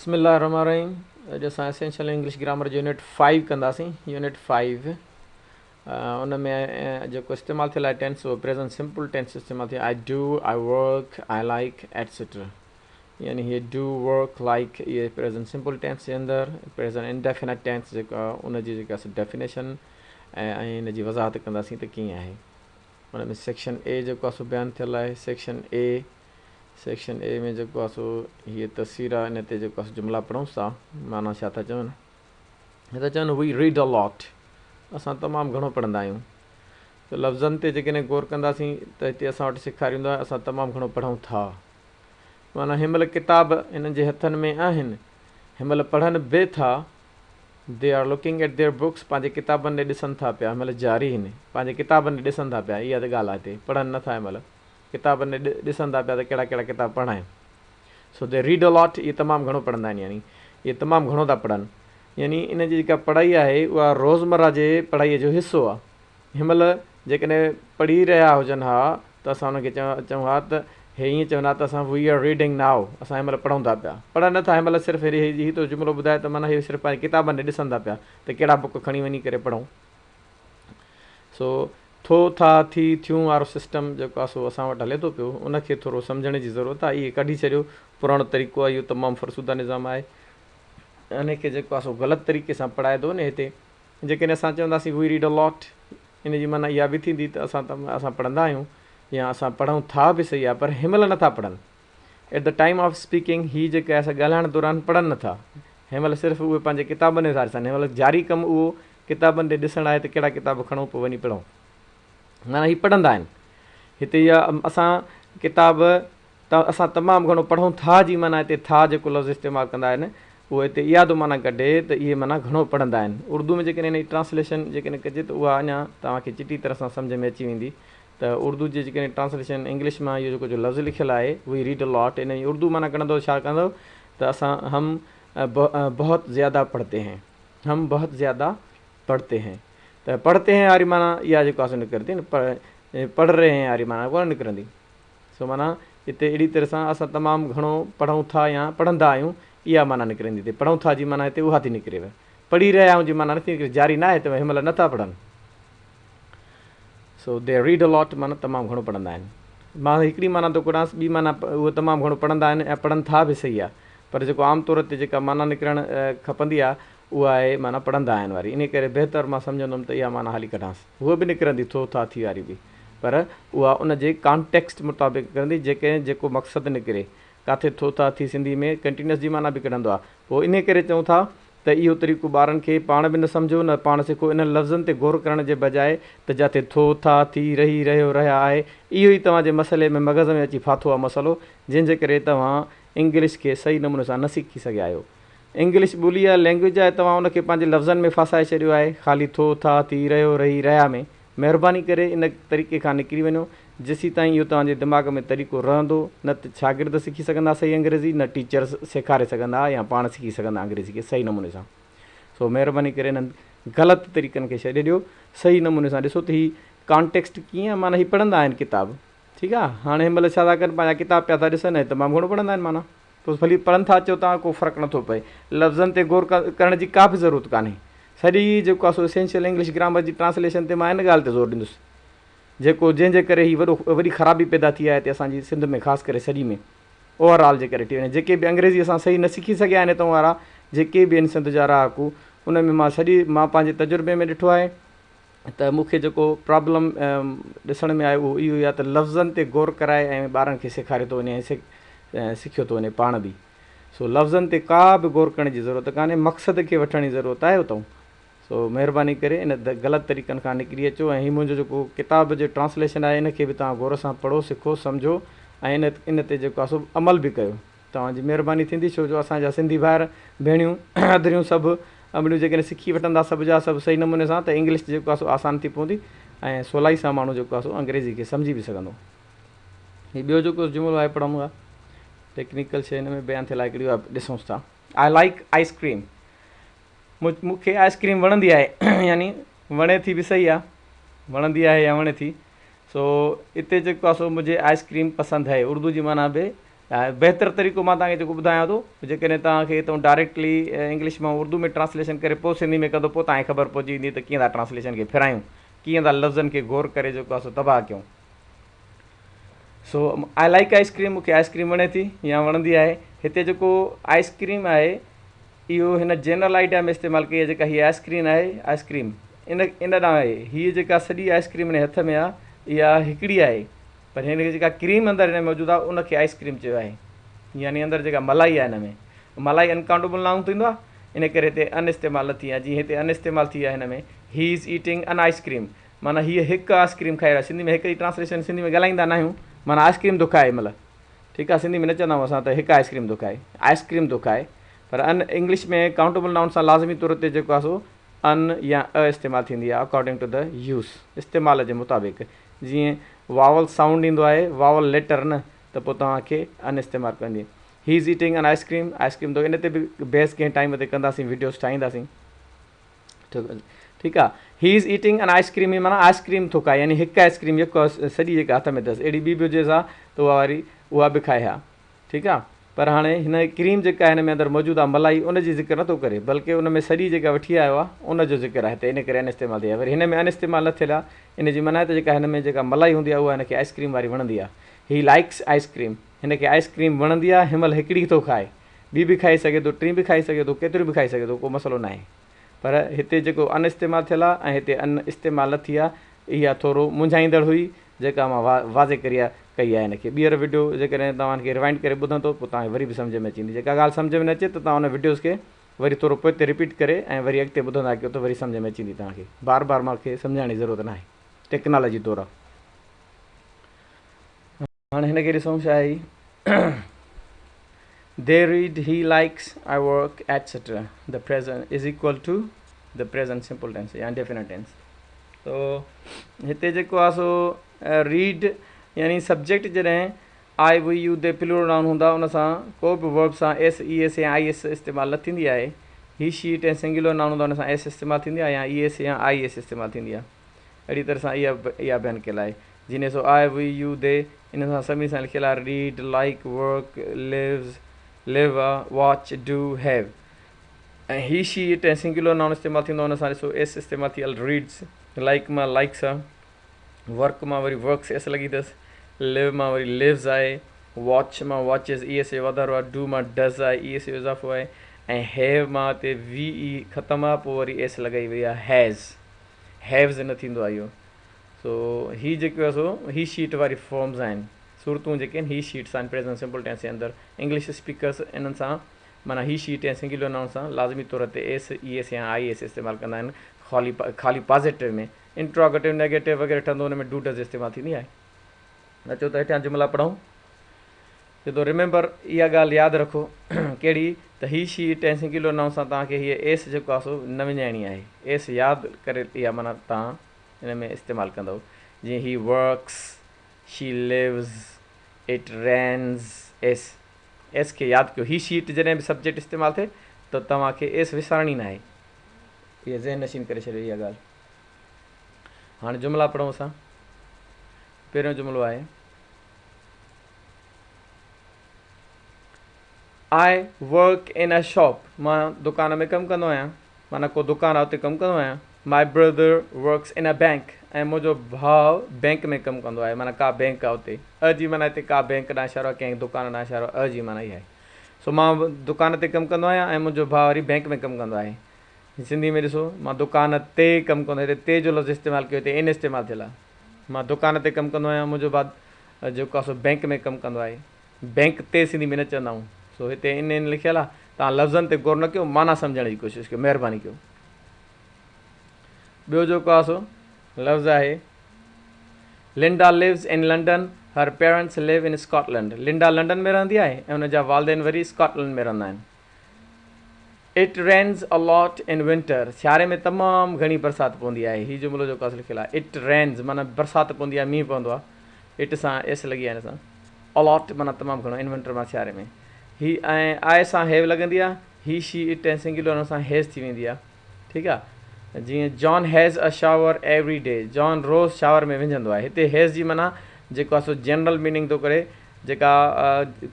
بسم الله الرحمن الرحيم اڄ اسان اسينشل انگلش گرامر جو يونٽ 5 ڪنداسين. يونٽ 5 ان ۾ جيڪو استعمال ٿيل آهي ٽينس، اهو پريزنٽ سمپل ٽينس استعمال ٿيل. I do, I work, I like etcetera, يعني هي do, work, like اهي پريزنٽ سمپل ٽينس جي اندر. پريزنٽ انڊيفينائٽ ٽينس جيڪو آهي ان جي جيڪا ڊيفينيشن ۽ ان جي وضاحت ڪنداسين ته ڪيئن آهي. ان ۾ سيڪشن اي جيڪو آهي سو بيان ٿيل آهي. سيڪشن اي ۾ جيڪو آهي سو هيء تصوير آهي، ان تي جيڪو آهي سو جملا پڙهون ٿا، معنيٰ ڇا ٿا چون. هي ٿا چون وي ريڊ ا لاٽ، اسان تمام گهڻو پڙهندا آهيون. ته لفظن تي جيڪڏهن غور ڪنداسين ته هتي اسان وٽ سيکاريندو آهي اسان تمام گهڻو پڙهون ٿا، معنيٰ هن مهل ڪتاب هنن جي هٿن ۾ آهن، هن مهل پڙهن به ٿا. They are looking at their books, پنهنجي ڪتابن ڏي ڏسن ٿا پيا. هن مهل جاري هن پنهنجي ڪتابن ڏي ڏسن ٿا پيا، اها ته ڳالهه آهي. هتي پڙهن نٿا، هن مهل ڪتابن ڏي ڏسن ٿا پيا ته ڪهڙا ڪهڙا ڪتاب پڙهڻا آهن. سو the read ا لاٽ، اهي تمام گهڻو پڙهندا آهن، يعني اهي تمام گهڻو ٿا پڙهن، يعني ان جي جيڪا پڙهائي آهي اها روزمره جي پڙهائيء جو حصو آهي. هن مهل جيڪڏهن پڙهي رهيا هجن ها ته اسان انهن کي چئون ها ته هي ائين چون ها ته اسان وي آر ريڊنگ نائو، اسان هن مهل پڙهون ٿا پيا. پڙهن نه ٿا هن مهل، صرف هي ٿو جملو ٻڌائي ته معنيٰ هي صرف پنهنجي ڪتابن ڏي ڏسن ٿا پيا ته ڪهڙا بڪ کڻي وڃي ڪري پڙهون. سو ٿو، ٿا، ٿي، ٿيون وارو سسٽم جيڪو آهي سو اسان وٽ هلي ٿو پيو، ان کي ٿورو سمجهڻ جي ضرورت آهي. اهي ڪڍي ڇڏيو، پراڻو طريقو آهي، اهو تمام فرسوده نظام آهي. ان کي جيڪو آهي سو غلط طريقي سان پڙهائي ٿو وڃي. هتي جيڪڏهن اسان چونداسين وي ريڊ ا لاٽ، ان جي معنيٰ اها به ٿيندي ته اسان اسان پڙهندا آهيون يا اسان پڙهون ٿا به صحيح آهي، پر هن مهل نٿا پڙهن. At the time of speaking, هي جيڪي آهي سا ڳالهائڻ دوران پڙهن نٿا. هن مهل صرف اهي پنهنجي ڪتابن ڏي ٿا ڏسن. هن مهل جاري ڪم اهو ڪتابن ڏي ڏسڻ آهي ته ڪهڙا ڪتاب کڻون پوء وڃي پڙهون. معنيٰ هي پڙهندا آهن. هتي اها اسان ڪتاب ته اسان تمام گهڻو پڙهون ٿا جي معنيٰ هتي ٿا جيڪو لفظ استعمال ڪندا آهن اهو هتي اها ٿو معنيٰ ڪڍي ته اهي معنيٰ گهڻو پڙهندا آهن. اردو ۾ جيڪڏهن ان جي ٽرانسليشن جيڪڏهن ڪجي ته اها اڃا توهان کي چٽي طرح سان سمجهه ۾ اچي ويندي ته اردو جي جيڪڏهن ٽرانسليشن انگلش مان اهو جيڪو جو لفظ لکيل آهي وي ريڊ ا لاٽ ان جي اردو معنيٰ ڪڍندو ڇا ڪندو ته اسان هم بهت زياده پڙهتي هين، هم بهت زياده پڙهتي هين، ته پڙهتي هين واري معنيٰ اها جيڪو آهي سو نڪرندي نه، پڙهه رهي هين واري معنيٰ ڪونه نڪرندي. سو معنيٰ هتي اهڙي طرح سان اسان تمام گهڻو پڙهون ٿا يا پڙهندا آهيون اها معنيٰ نڪرندي. هتي پڙهون ٿا جي معنيٰ هتي اها ٿي نڪريو، پڙهي رهيا آهيون جي معنيٰ نٿي نڪري، جاري ناهي ته هن مهل نٿا پڙهن. سو the read ا لاٽ معنيٰ تمام گهڻو پڙهندا آهن. مان هڪڙي معنيٰ ٿو ڪڍانس، ٻي معنيٰ اهي تمام گهڻو پڙهندا آهن ۽ پڙهن ٿا به صحيح آهي، پر جيڪو عام طور تي جيڪا معنيٰ نڪرڻ کپندي آهي اها آهي معنيٰ پڙهندا آهن واري. انهي ڪري بهتر مان سمجهندم ته اها معنيٰ هلي ڪڍانس. هوء به نڪرندي ٿو، ٿا، ٿي واري به، پر اها ان جي ڪانٽيڪسٽ مطابق نڪرندي، جيڪڏهن جيڪو مقصد نڪري. ڪاٿي ٿو، ٿا، ٿي سنڌي ۾ ڪنٽينيوس جي معنيٰ به ڪڍندو آهي. پوء انهي ڪري چئون ٿا ته اهو طريقو ٻارن کي پاڻ به نه سمجهو نه پاڻ سکو. انهن لفظن تي غور ڪرڻ جي بجاء ته جاٿي ٿو، ٿا، ٿي، رهي، رهيو، رهيا آهي، اهو ئي توهان جي مسئلي ۾ مغز ۾ اچي ڦاٿو آهي مسئلو، جنهن جي ڪري توهان انگلش کي صحيح نموني سان نه سکي سگهيا آهيو. انگلش ٻولي آهي، لينگويج آهي، توهان ان کي پنهنجي لفظن ۾ ڦاسائي ڇڏيو آهي، خالي ٿو، ٿا، ٿي، رهيو، رهي، رهيا ۾. مهرباني ڪري ان طريقي کان نڪري وڃو. جيسيتائين اهو توهان جي دماغ ۾ طريقو رهندو، نه ته شاگرد سکي سگهندا صحيح انگريزي، نه ٽيچرس سيکاري سگهندا يا پاڻ سکي سگهندا انگريزي کي صحيح نموني سان. سو مهرباني ڪري انهن غلط طريقن کي ڇڏي ڏيو. صحيح نموني سان ڏسو ته هي ڪانٽيڪسٽ ڪيئن معنيٰ هي پڙهندا آهن ڪتاب. ٺيڪ آ هاڻي هن مهل ڇا ٿا ڪن پنهنجا ڪتاب پيا ٿا ڏسن ۽ تمام گهڻو پڙهندا آهن معنيٰ پوء ڀلي پڙهن ٿا اچو تان ڪو فرق نٿو پئي. لفظن تي غور ڪرڻ جي ڪا به ضرورت ڪانهي. سڄي جيڪو آ سو اسينشل انگلش گرامر جي ٽرانسليشن تي مان ان ڳالهه تي زور ڏيندس جيڪو جنهن جي ڪري هي وڏو وڏي خرابي پيدا ٿي آهي هتي اسان جي سنڌ ۾ خاص ڪري سڄي ۾ اوور آل جيڪر ڏٺي وڃي جيڪي به انگريزي اسان صحيح نه سکي سگهيا آهن هتان وارا جيڪي به آهن سنڌ جا رهاڪو ان ۾ مان سڄي مان پنهنجي تجربي ۾ ڏٺو آهي ته مون کي جيڪو پرابلم ڏسڻ ۾ آيو اهو اهو ئي آهي ته لفظن تي غور ڪرائي ۽ ٻارن کي سيکاريو ٿو وڃي ۽ سکيو ٿو وڃي پاڻ به. سو لفظن تي ڪا به غور ڪرڻ جي ضرورت ڪانهي، مقصد کي وٺڻ جي ضرورت آهي اتئون. سو مهرباني ڪري ان غلط طريقن کان نڪري اچو ۽ هي منهنجو جيڪو ڪتاب جو ٽرانسليشن آهي ان کي به توهان غور سان پڙهو، سکو، سمجهو ۽ ان تي جيڪو آهي سو عمل به ڪيو. توهان جي مهرباني ٿيندي ڇو جو اسان جا سنڌي ڀائر ڀيڻيون ادريون سڀ امڙيون جيڪڏهن سکي وٺندا سڀ جا سڀ صحيح نموني سان ته انگلش جيڪو آهي سو آسان ٿي پوندي ۽ سولائي سان ماڻهو جيڪو آهي سو انگريزي کي سمجهي به سگهندو. هي ٻيو جيڪو جملو آهي پڙهون ٿا ٽيڪنيڪل شي هن ۾ بيان ٿيل آهي هڪڙي اها ڏسونس ٿا. I like ice cream مون کي آئس ڪريم وڻندي آهي يعني وڻي ٿي به صحيح آهي وڻندي آهي يا وڻي ٿي سو اتي جيڪو آهي سو مجھي آئس ڪريم پسند هي اردو جي معنيٰ به بهتر طريقو مان توهان کي جيڪو ٻڌايان ٿو جيڪڏهن توهان کي هتان ڊائريڪٽلي انگلش مان اردو ۾ ٽرانسليشن ڪري پوء سنڌي ۾ ڪندو پوء توهان کي خبر پئجي ويندي ته ڪيئن ٿا ٽرانسليشن کي ڦيرايون ڪيئن ٿا لفظن کي غور ڪري جيڪو آهي سو تباهه ڪيون. سو I like ice cream مون کي آئس ڪريم وڻي ٿي يا وڻندي آهي. هتي جيڪو آئس ڪريم آهي اهو هن جنرل آئيڊيا ۾ استعمال ڪئي آهي جيڪا هي آئس ڪريم آهي آئس ڪريم ان ان ڏانهن آهي هيء جيڪا سڄي آئس ڪريم هن هٿ ۾ آهي اها هڪڙي آهي پر هن کي جيڪا ڪريم اندر هن ۾ موجود آهي ان کي آئس ڪريم چيو آهي يعني اندر جيڪا ملائي آهي هن ۾ ملائي انڪائونٽيبل نائون ٿيندو آهي ان ڪري هتي ان استعمال نه ٿي آهي جيئن هتي ان استعمال ٿي آهي هن ۾ he is eating an ice cream معنيٰ هيء هڪ آئس ڪريم کائي رهيو آهي سنڌي ۾ هڪ جي ٽرانسليشن سنڌي ۾ ڳالهائيندا نه آهيون معنيٰ آئس ڪريم ٿو کائي مطلب ٺيڪ آهي سنڌي ۾ نه چوندا آهيون اسان ته هڪ آئس ڪريم ٿو کائي آئس ڪريم ٿو کائي پر ان انگلش ۾ ڪائونٽيبل نائون سان لازمي طور تي جيڪو آهي سو ان يا ا استعمال ٿيندي آهي اڪارڊنگ ٽو the use استعمال جي مطابق جيئن واول سائونڊ ايندو آهي واول ليٽر نه ته پوء توهان کي ان استعمال ڪندي he is eating an ice cream ice cream ٿو ان تي به بحث ڪنهن ٽائيم تي ڪنداسين وڊيوز ٺاهينداسين ٺيڪ آ he is eating an ice cream معنيٰ آئس ڪريم ٿو کائي يعني هڪ آئس ڪريم يڪو سڄي جيڪا هٿ ۾ اٿس اهڙي ٻي به هجيس ها ته اها واري اها به کائي ها ٺيڪ آ پر هاڻي هن ڪريم جيڪا هن ۾ اندر موجود آ ملائي ان جي ذڪر نٿو ڪري بلڪه ان ۾ سڄي جيڪا وٺي آيو آ ان جو ذڪر آهي هتي ان ڪري ان استعمال ٿي آهي وري هن ۾ ان استعمال نه ٿيل آ ان جي معنيٰ آهي ته جيڪا هن ۾ جيڪا ملائي هوندي آ اها هن کي آئس ڪريم واري وڻندي آ هي لائڪس آئس ڪريم هن کي آئس ڪريم وڻندي آ هن مهل هڪڙي ٿو کائي ٻي به کائي سگهي ٿو ٽين به کائي سگهي ٿو ڪيتريون به کائي سگهي ٿو ڪو مسئلو ناهي پر هتي جيڪو ان استعمال ٿيل آ ۽ هتي ان استعمال نه ٿي آ اها ٿورو منجهائيندڙ هئي جيڪا مان واضح ڪري ڪئي آهي هن کي ٻيهر وڊيو جيڪڏهن توهان کي ريوائنڊ ڪري ٻڌندو پوء توهان کي وري به سمجهه ۾ اچي ويندي جيڪا ڳالهه سمجهه ۾ نه اچي ته توهان ان وڊيوز کي وري ٿورو پوئتي رپيٽ ڪري ۽ وري اڳتي ٻڌندا ڪيو ته وري سمجهه ۾ اچي ويندي توهان کي بار بار مان کي سمجهائڻ جي ضرورت ناهي ٽيڪنالاجي طور هاڻي هن کي ڏسون ڇا آهي They read, he likes, I work, etc. The present is equal to the present simple tense يا indefinite tense. تو هتي جيڪو آهي سو ريڊ يعني سبجيڪٽ جڏهن I we you they plural noun هوندا ان سان ڪو به ورب سان ايس اي ايس يا I S استعمال نه ٿيندي آهي he she it ۽ singular noun هوندا ان سان ايس استعمال ٿيندي آهي يا اي ايس يا I S استعمال ٿيندي آهي اهڙي طرح سان اها اها بيان ڪيل آهي جنھن سو آء، وي، يو، the انھن سان سڀني سان لکيل آھي read, like, work, lives, live, watch, do, have ۽ he, she, it ۽ singular noun استعمال ٿيندو ان سان ڏسو ايس استعمال ٿي ريڊز، لائيڪ مان لائيڪس آ، ورڪ مان وري ورڪس ايس لڳي اٿس، لو مان وري لوز آھي، واچ مان واچز اي ايس جو واڌارو آ، do مان ڊز آھي اي ايس جو اضافو آھي ۽ have مان اتي وي اي ختم آ پوء وري ايس لڳائي وئي آ هيز، هيوز نه ٿيندو آ اھو. سو هي جيڪو آهي سو هي شيٽ واري فارمز آهن صورتون جيڪي آهن هي شيٽس آهن پريزنٽ سمپل ٽينس جي اندر انگلش اسپيڪرس انهن سان معنيٰ هي شيٽ يا سنگيولر نائون سان لازمي طور تي ايس، اي ايس يا I S استعمال ڪندا آهن خالي خالي پازيٽو ۾ انٽراگيٽو نيگيٽو وغيره ٺهندو ان ۾ do does استعمال ٿيندي آهي. اچو ته هيٺيان جملا پڙهون. چئي ٿو ريميمبر اها ڳالهه ياد رکو ڪهڙي ته he she it ۽ singular noun سان توهان کي هيء ايس جيڪو آهي سو نه وڃائڻي آهي ايس ياد ڪري اها معنيٰ توهان ان ۾ استعمال ڪندؤ جيئن he works, she lives, it rains, S S کي ياد ڪيو هي شي it جڏهن به سبجيڪٽ استعمال ٿئي ته توهان کي ايس وسارڻي ناهي اها ذهن نشين ڪري ڇڏيو اها ڳالهه هاڻي جملا پڙهون اسان پهريون جملو آهي I work in a shop مان دڪان ۾ ڪم ڪندو آهيان معنيٰ ڪو دڪان آهي اتي ڪم ڪندو آهيان. My brother works in a bank ۽ منهنجو ڀاء بينڪ ۾ ڪم ڪندو آهي معنيٰ ڪا بينڪ آهي اتي. ا جي معنيٰ هتي ڪا بينڪ ڏانهن اشارو آهي ڪنهن دڪان ڏانهن اشارو آهي ا جي معنيٰ اها آهي. سو مان دڪان تي ڪم ڪندو آهيان ۽ منهنجو ڀاء وري بينڪ ۾ ڪم ڪندو آهي. سنڌي ۾ ڏسو مان دڪان تي ڪم ڪندو آهيان هتي تي جو لفظ استعمال ڪيو هتي ان استعمال ٿيل آهي. مان دڪان تي ڪم ڪندو آهيان منهنجو ڀاء جيڪو آهي سو بينڪ ۾ ڪم ڪندو آهي. بينڪ تي سنڌي ۾ نه چوندا آهيون سو هتي ان ان لکيل آهي توهان لفظن تي غور نه ڪيو معنيٰ سمجهڻ جي ڪوشش ڪيو مهرباني ڪيو ٻيو جيڪو آهي سو لفظ آهي Linda lives in London her parents live in Scotland Linda London ۾ رهندي آهي ۽ ان جا والدين وري اسڪاٽلنڊ ۾ رهندا آهن it rains a lot in winter سياري ۾ تمام گهڻي برسات پوندي آهي هي جملو جيڪو آهي لکيل آهي it رينز معنيٰ برسات پوندي آهي مينهن پوندو آهي it سان ايس لڳي آهي هن سان ا لاٽ معنيٰ تمام گهڻو ان ونٽر معنيٰ سياري ۾ هي ۽ آء سان هيو لڳندي آهي هي شي it ۽ singular سان هيز ٿي ويندي آهي ٺيڪ آهي جيئن John has a shower every day John روز شاور ۾ وهنجندو آهي هتي هيز جي معنيٰ جيڪو آهي سو جنرل ميننگ ٿو ڪري جيڪا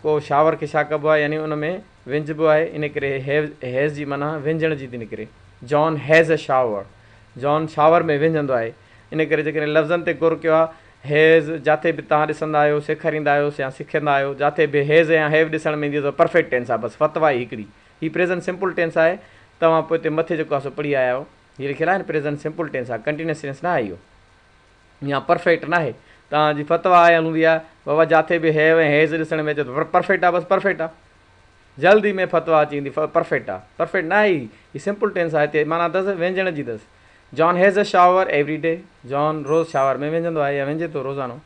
ڪو شاور کي ڇا ڪبو آهي يعني ان ۾ وهنجبو آهي ان ڪري هيز جي معنيٰ وهنجڻ جي ٿي نڪري. John has a shower John shower ۾ وهنجندو آهي. ان ڪري جيڪڏهن لفظن تي غور ڪيو آهي هيز جاٿي به توهان ڏسندا آهيو سيکاريندا آهيو يا سکندا آهيو جاٿي به هيز يا هيو ڏسڻ ۾ ايندي ته پرفيڪٽ ٽينس آهي بس فتويٰ آهي هڪڙي. هي پريزنٽ سمپل ٽينس آهي توهان پوئتي مٿي جيڪو آهي سو پڙهي آيا آهيو هي لکيل آهي نه پريزنٽ سمپل ٽينس آهي ڪنٽينيوس ٽينس نه آهي اهو. يا پرفيڪٽ ناهي. توهان جي فتويٰ آيل هوندي آهي، بابا جاٿي به have ۽ has ڏسڻ ۾ اچي ٿو پرفيڪٽ آهي بس پرفيڪٽ آهي. جلد ئي ۾ فتويٰ اچي ويندي پرفيڪٽ آهي. پرفيڪٽ ناهي هي، هي سمپل ٽينس آهي هتي معنيٰ اٿس وهنجڻ جي اٿس. John has a shower every day John rose shower ۾ وهنجندو آهي يا وهنجي ٿو روزانو.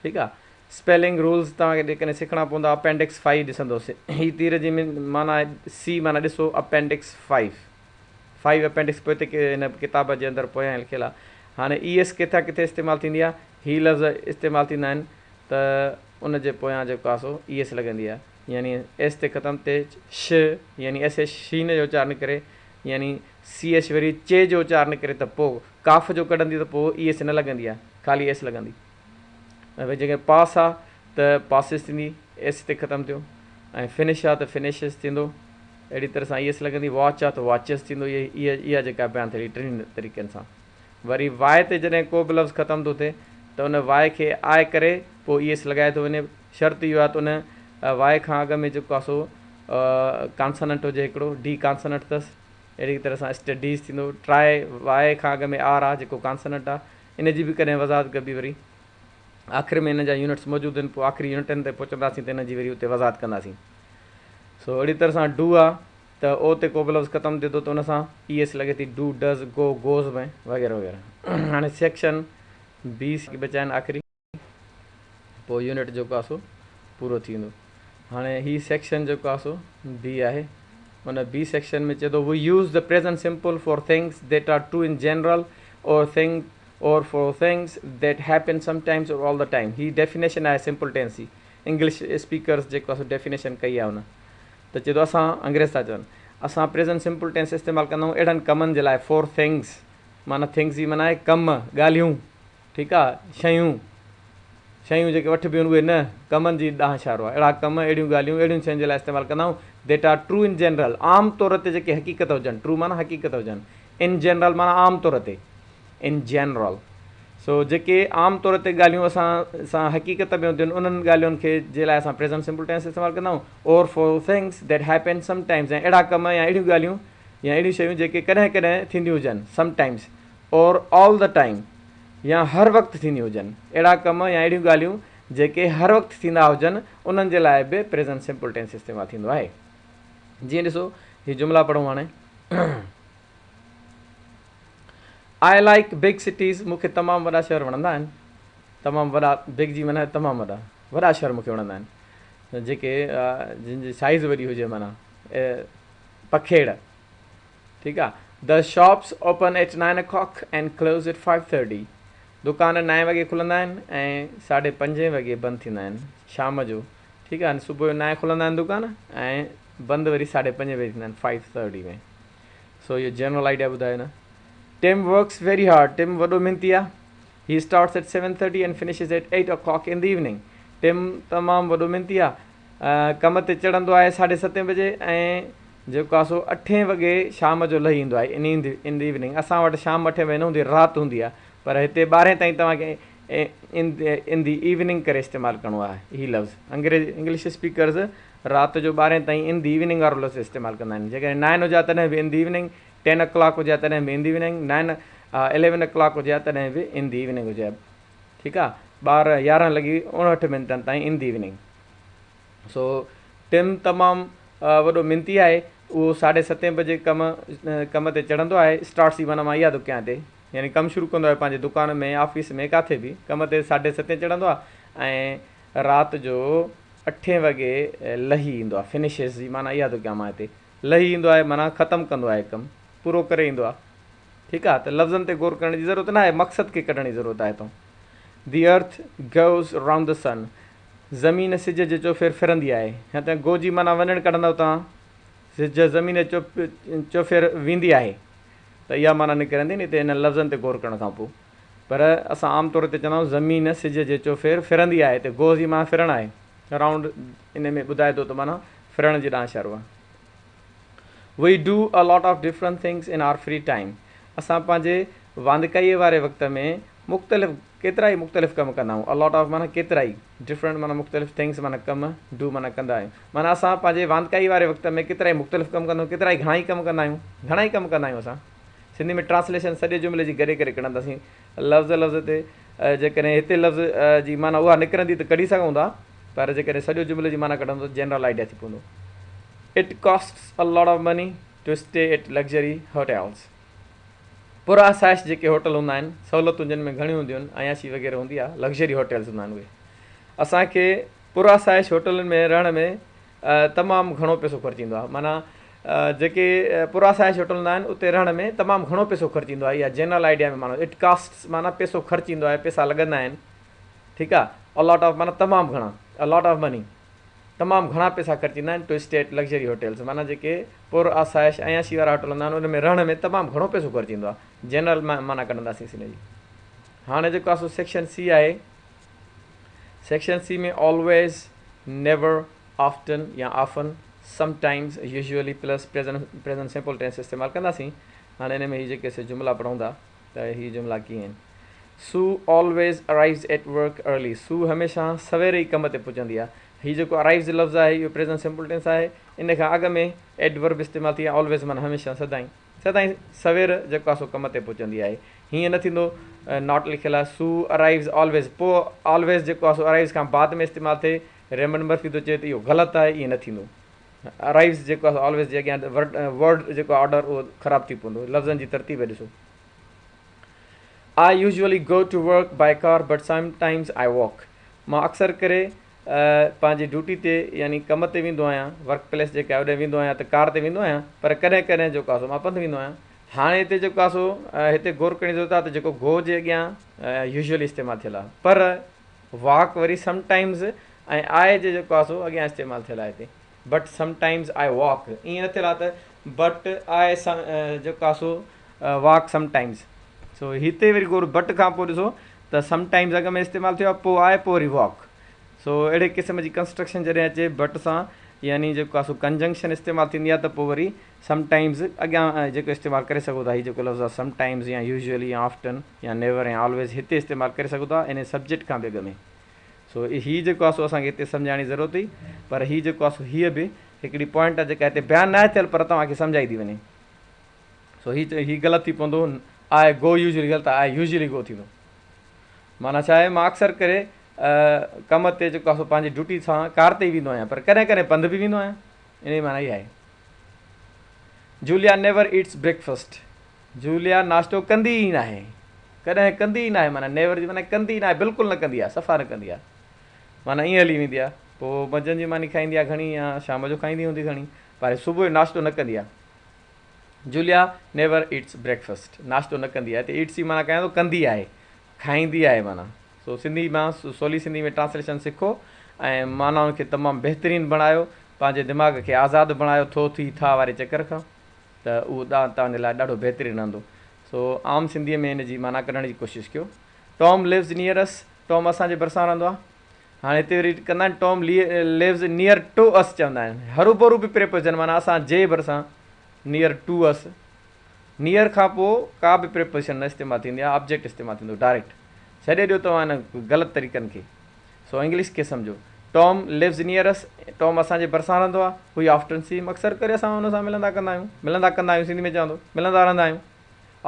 ٺيڪ آهي. اسپيلنگ رولز توهان کي جيڪڏهن سکڻا پوندا اپينڊڪس فائيو ڏسندو هي تير جي معنيٰ آهي سي معنيٰ ڏسو اپينڊڪس فائيو. فائيو اپينڊڪس پوئتي هن ڪتاب جي اندر پويان لکيل آهي. هاڻي اي ايس ڪٿان ڪٿي استعمال ٿيندي آهي؟ هي لفظ استعمال ٿيندا آهن ته ان جي پويان جيڪو آهي سو اي ايس لڳندي آهي يعني ايس تي ختم تي ش يعني ايس ايڇ شين جو اچار نڪري يعني سي ايڇ وري چي جو اچار نڪري ته پوء ڪاف جو ڪڍندي ته پوء اي ايس نه لڳندي آهي خالي ايس لڳندي ۽ وري جيڪڏهن پاس آهي ته پاسز ٿيندي ايس تي ختم ٿيو ۽ فنش آهي ته فنشز ٿيندو. اهڙي طرح سان ايس لڳندي، واچ آ ته واچز ٿيندو اهي اها جيڪا بيان ٿيل ٽنهي طريقن سان. وري واء تي جڏهن ڪو به لفظ ختم ٿو ٿئي ته ان واء کي آء ڪري پوء ايس لڳائي ٿو وڃي شرط اهو آهي ته ان واء کان اڳ ۾ جيڪو آهي سو ڪانسننٽ هجي هڪڙو ڊي ڪانسننٽ اٿس اهڙي طرح سان اسٽڊيز ٿيندو ٽراء واء کان اڳ ۾ آر آ جيڪو ڪانسننٽ آ ان جي به ڪڏهن وضاحت ڪبي وري آخر ۾ ان جا يونٽس موجود آهن پوء آخري يونٽن تي پهچنداسين ته ان جي وري اتي وضاحت ڪنداسين. سو اهڙي طرح سان do آ ته او تي ڪو به لفظ ختم ٿئي ٿو ته ان سان اي ايس لڳي ٿي do, does, گو، گوز ۾ وغيره وغيره. هاڻي سيڪشن بي سي بچا آهن آخري پوء يونٽ جيڪو آ سو پورو ٿي ويندو. هاڻي هي سيڪشن جيڪو آ سو بي آهي ان بي سيڪشن ۾ چئي ٿو we use the present simple for things that are true in general or thing or for things that happen sometimes or all the time he definition آهي سمپل ٽينس جي English speakers جيڪو آهي سو definition ڪئي آهي ان ته چئي ٿو اسان انگريز ٿا چون اسان پريزنٽ سمپل ٽينس استعمال ڪندا آهيون اهڙن ڪمن جي لاء فور ٿنگس معنيٰ ٿنگس جي معنيٰ آهي ڪم ڳالهيون ٺيڪ آهي شيون شيون جيڪي وٺبيون آهن اهي نه ڪمن جي ڏانهن اشارو آهي اهڙا ڪم اهڙيون ڳالهيون اهڙين شين جي لاء استعمال ڪندا آهيون that are true in general عام طور تي جيڪي حقيقت هجن ٽرو معنيٰ حقيقت هجن ان جنرل معنيٰ عام طور تي ان جنرل سو جيڪي عام طور تي ڳالهيون اسان سان حقيقت ۾ هونديون آهن انهن ڳالهين کي جي لاء اسان پريزنٽ سمپل ٽينس استعمال ڪندا آهيون or for things that happen sometimes ۽ اهڙا ڪم يا اهڙيون ڳالهيون يا اهڙيون شيون جيڪي ڪڏهن ڪڏهن ٿينديون هجن sometimes or all the time يا هر وقت ٿينديون هجن اهڙا ڪم يا اهڙيون ڳالهيون جيڪي هر وقت ٿيندا هجن انهن جي لاء به پريزنٽ سمپل ٽينس استعمال ٿيندو آهي جيئن ڏسو هي جملا پڙهون هاڻي. I like big cities مون کي تمام وڏا شهر وڻندا آهن. تمام وڏا بگ جي معنيٰ تمام وڏا وڏا شهر مون کي وڻندا آهن جيڪي جن جي سائيز وڏي هجي معنيٰ پکيڙ ٺيڪ آ the shops open at nine o'clock and close at five thirty دڪان نائين وڳي کلندا آهن ۽ ساڍي پنجين وڳي بند ٿيندا آهن شام جو ٺيڪ آ صبح جو نائين کلندا آهن دڪان ۽ بند وري ساڍي پنجين بجي ٿيندا آهن فائيو ٿرٽي ۾ سو اهو جنرل آئيڊيا ٻڌايو نه Tim works very hard Tim وڏو محنتي آ he starts at seven thirty and finishes at eight o'clock in the evening Tim تمام وڏو محنتي آ ڪم تي چڙهندو آهي ساڍي ستين بجي ۽ جيڪو آ سو اٺين وڳي شام جو لهي ايندو آهي ان ان the evening اسان وٽ شام اٺين بجي نه هوندي رات هوندي آ پر هتي ٻارهين تائين توهان کي ان the evening ڪري استعمال ڪرڻو آهي هي لفظ انگريز انگلش اسپيڪرز رات جو ٻارهين تائين ان the evening وارو لفظ استعمال ڪندا آهن جيڪڏهن نائن هجي ها تڏهن به ان the evening ten O clock هجي ها تڏهن به in the evening nine eleven o'clock هجي ها تڏهن به ان the evening هجي ها ٺيڪ آ ٻارهن يارهن لڳي اڻهٺ منٽن تائين ان the evening سو ٽم تمام وڏو منتي آهي اهو ساڍي ستين بجي ڪم ڪم تي چڙهندو آهي اسٽارٽس جي معنيٰ مان اها ٿو ڪيان هتي يعني ڪم شروع ڪندو آهي پنهنجي دڪان ۾ آفيس ۾ ڪاٿي به ڪم تي ساڍي ستين چڙهندو آهي ۽ رات جو اٺين وڳي لهي ايندو آهي فنشز جي معنيٰ اها ٿو ڪيان مان هتي لهي ايندو آهي معنيٰ ختم ڪندو آهي ڪم پورو ڪري ايندو آهي ٺيڪ آهي ته لفظن تي غور ڪرڻ جي ضرورت نه آهي مقصد کي ڪڍڻ جي ضرورت آهي هتان the earth goes round the sun زمين سج جي چوڦير ڦرندي آهي يا ته گو جي معنيٰ وڃڻ ڪڍندؤ توهان سج زمين جي چوڦير ويندي آهي ته اها معنيٰ نڪرندي ني ته انهن لفظن تي غور ڪرڻ کان پوء پر اسان عام طور تي چوندا آهيون زمين سج جي چوڦير ڦرندي آهي ته گو جي معنيٰ ڦرڻ آهي. رائونڊ ان ۾ ٻڌائي ٿو ته معنيٰ ڦرڻ جي ڏانهن اشارو آهي. We do a lot of different things in our free time اسان پنهنجي واندڪائيء واري وقت ۾ مختلف ڪيترائي مختلف ڪم ڪندا آهيون. ا لاٽ آف معنيٰ ڪيترائي، ڊفرنٽ معنيٰ مختلف، ٿنگس معنيٰ ڪم، do معنيٰ ڪندا آهيون. معنيٰ اسان پنهنجي واندڪائي واري وقت ۾ ڪيترائي مختلف ڪم ڪندا آهيون، ڪيترائي گهڻائي ڪم ڪندا آهيون، گهڻائي ڪم ڪندا آهيون اسان. سنڌي ۾ ٽرانسليشن سڄي جملي جي گڏي ڪري ڪڍنداسين. لفظ لفظ تي جيڪڏهن هتي لفظ جي معنيٰ اها نڪرندي ته ڪڍي سگهون ٿا پر جيڪڏهن سڄو جملي جي معنيٰ ڪڍندو ته جنرل آئيڊيا ٿي پوندو. It costs a lot of money to stay at luxury hotels. پر آسائش جيڪي هوٽل هوندا آهن، سهولتون جن ۾ گهڻيون هونديون آهن، عياشي وغيره هوندي آهي، لگزري هوٽلز هوندا آهن اهي. اسان کي پر آسائش هوٽلن ۾ رهڻ ۾ تمام گهڻو پئسو خرچ ايندو آهي. معنيٰ جيڪي پر آسائش هوٽل هوندا آهن اتي رهڻ ۾ تمام گهڻو پئسو خرچ ايندو آهي. اها جنرل آئيڊيا ۾ معنيٰ it costs معنيٰ پئسو خرچ ايندو آهي، پئسا لڳندا آهن. ٺيڪ آهي. ا لاٽ آف معنيٰ تمام گهڻا، ا لاٽ آف مني تمام گهڻا پئسا خرچ ايندا آهن to stay at luxury hotels معنيٰ جيڪي پر آسائش عياشي وارا هوٽل هوندا آهن ان ۾ رهڻ ۾ تمام گهڻو پئسو خرچ ايندو آهي. جنرل معنيٰ ڪڍنداسين ان جي. هاڻي جيڪو آهي سو سيڪشن سي آهي. سيڪشن سي ۾ آلويز، نيور، آفٽن يا often, sometimes, usually plus present simple tense استعمال ڪنداسين. هاڻي ان ۾ هي جيڪي سي جملا پڙهون ٿا ته هي جملا ڪيئن آهن. Sue always arrives at work early Sue هميشه سوير ئي ڪم تي پهچندي آهي. هي جيڪو ارائيوز لفظ آهي اهو پريزنٽ سمپل ٽينس آهي. ان کان اڳ ۾ ايڊورب استعمال ٿي آهي آلويز معنيٰ هميشه سدائين. سدائين سوير جيڪو آهي سو ڪم تي پهچندي آهي. هيئن نه ٿيندو not لکيل آهي سو ارائيوز آلويز پوء آلويز جيڪو آهي سو ارائيوز کان بعد ۾ استعمال ٿئي. ريمنڊ مرفي ٿو چئي ته اهو غلط آهي ائين نه ٿيندو. ارائيوز جيڪو آهي سو آلويز جي اڳيان ورڊ جيڪو آهي آرڊر اهو خراب ٿي پوندو. لفظن جي ترتيب ڏسو. I usually go to work by car but sometimes I walk مان اڪثر ڪري پنهنجي ڊيوٽي تي يعني ڪم تي ويندو آهيان ورڪ پليس جيڪا آهي اوڏي ويندو آهيان ته ڪار تي ويندو آهيان پر ڪڏهن ڪڏهن جيڪو آهي سو مان پنڌ ويندو آهيان. هاڻي هتي جيڪو آهي سو هتي غور ڪرڻ جي ضرورت آهي ته جيڪو گو جي اڳيان يوزوئلي استعمال ٿيل آهي پر واڪ وري سم ٽائمز ۽ آء جي جيڪو آهي سو اڳيان استعمال ٿيل آهي هتي but some times I walk ائين نه ٿيل آهي ته بٽ I جيڪو آهي سو واڪ سم ٽائمز سو هتي وري غور بٽ کان پوء ڏسو ته سم ٽائمز اڳ ۾ استعمال ٿيو آهي پوء آء پوء وري واڪ سو اهڙي قسم جي ڪنسٽرڪشن جڏهن اچي بٽ سان يعني جيڪو آهي سو ڪنجنڪشن استعمال ٿيندي آهي ته پوء وري سم ٽائمز اڳيان جيڪو استعمال ڪري سگهو ٿا هي جيڪو لفظ آهي سم ٽائمز يا يوزوئلي يا آفٽن يا نيور يا آلويز هتي استعمال ڪري سگهو ٿا انهي سبجيڪٽ کان به اڳ ۾ سو هي جيڪو آهي سو اسان کي هتي سمجهائڻ جي ضرورت هئي پر هي جيڪو آهي سو هيء به هڪڙي پوائنٽ آهي جيڪا هتي بيان ناهي ٿيل پر توهان کي سمجهائي ٿي وڃي سو هي هي غلط ٿي پوندو آء گو يوزوئلي غلط آهي آء يوزوئلي گو ٿيندو معنيٰ ڇا آهي مان اڪثر ڪري ڪم تي جيڪو آهي سو پنهنجي ڊيوٽي سان ڪار تي ئي ويندو آهيان پر ڪڏهن ڪڏهن پنڌ به ويندو آهيان ان جي معنيٰ اها آهي. Julia never eats breakfast Julia ناشتو ڪندي ئي ناهي ڪڏهن ڪندي ئي ناهي معنيٰ نيور جي معنيٰ ڪندي ئي ناهي بلڪل نه ڪندي آهي صفا نه ڪندي آهي معنيٰ ائين هلي ويندي آهي پوء منجهند جي ماني کائيندي آهي گهڻي يا شام جو کائيندي هوندي گهڻي پر صبح جو ناشتو نه ڪندي آهي جوليا نيور ايٽس بريڪفسٽ ناشتو نه ڪندي آهي هتي ايٽس جي معنيٰ ڪيان ٿو ڪندي آهي کائيندي آهي معنيٰ سو سنڌي مان سولي سنڌي ۾ ٽرانسليشن سکو ۽ معنائن کي تمام بهترين بڻايو پنهنجي دماغ کي آزاد بڻايو ٿو ٿي ٿا واري چڪر کان ته اهو توهان جي لاء ڏاڍو بهترين رهندو سو عام سنڌي ۾ ان جي معنيٰ ڪڍڻ جي ڪوشش ڪيو Tom lives near us Tom اسان جي ڀرسان رهندو آهي هاڻي هتي وري ڪندا آهن ٽام ليوز نيئر ٽو اس چوندا آهن هروڀرو به پريپوزيشن معنيٰ اسان جي ڀرسان نيئر ٽو اس نيئر کان پوء ڪا به پريپوزيشن نه استعمال ٿيندي آهي آبجيڪٽ استعمال ٿيندو ڊائريڪٽ ڇڏي ڏيو توهان ان غلط طريقن کي سو انگلش کي سمجهو ٽام ليوز نيئر اس ٽام اسان جي ڀرسان رهندو آهي وي آفٽن سي هيم اڪثر ڪري اسان ان سان ملندا ڪندا آهيون ملندا ڪندا آهيون سنڌي ۾ چوان ٿو ملندا رهندا آهيون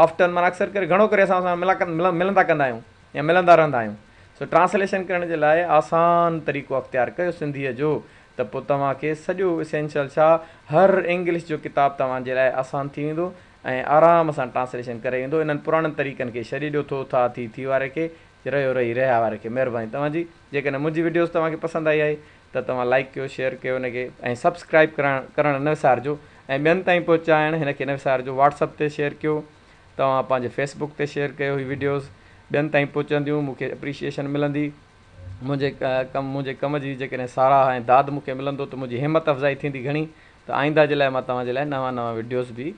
آفٽن معنيٰ اڪثر ڪري گهڻو ڪري اسان ان سان ملندا ڪندا آهيون يا ملندا رهندا آهيون سو ٽرانسليشن ڪرڻ جي لاء آسان طريقو اختيار ڪيو سنڌيء جو ته پوء توهان کي سڄو اسينشل ڇا هر انگلش جو ڪتاب توهان جي لاء آسان ٿي ويندو ۽ آرام سان ٽرانسليشن ڪري ويندو انهن پراڻن طريقن کي ڇڏي ڏيو ٿو ٿا ٿي ٿي واري کي رهيو رهي رهيا واري کي مهرباني توهان جي جيڪڏهن منهنجي وڊيوز توهان کي پسند آئي آهي ته توهان لائيڪ ڪيو شيئر ڪيو ان کي ۽ سبسڪرائيب ڪرڻ ڪرڻ نه وسارجو ۽ ٻين تائين پهچائڻ هن کي نه وسارجو واٽس اپ تي شيئر ڪيو توهان پنهنجي فيس بڪ تي شيئر ڪيو هي وڊيوز ٻين تائين پهچنديون مون کي اپريشيئشن ملندي منهنجي ڪم منهنجي ڪم جي جيڪڏهن ساراهه ۽ داد مون کي ملندو ته منهنجي همت افزائي ٿيندي گهڻي ته آئنده جي لاء مان توهان جي لاء نوان نوان وڊيوز به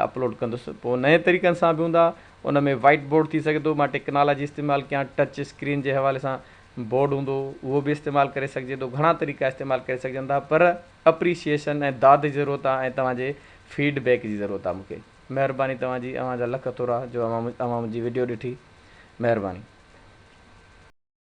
اپلوڊ ڪندس پوء نئين طريقن سان به هوندا ان ۾ وائيٽ بورڊ ٿي سگهي ٿو مان ٽيڪنالاجي استعمال ڪيان ٽچ اسڪرين جي حوالي سان بورڊ هوندو اهو به استعمال ڪري سگهجي ٿو گهڻا طريقا استعمال ڪري سگهجن ٿا پر اپريشيئشن ۽ داد جي ضرورت آهي ۽ توهان جي فيڊ بيڪ جي ضرورت آهي مون کي مهرباني توهان جي اوهان جا لک ٿورا جو اوهان اوهان منهنجي وڊيو ڏٺي مهرباني.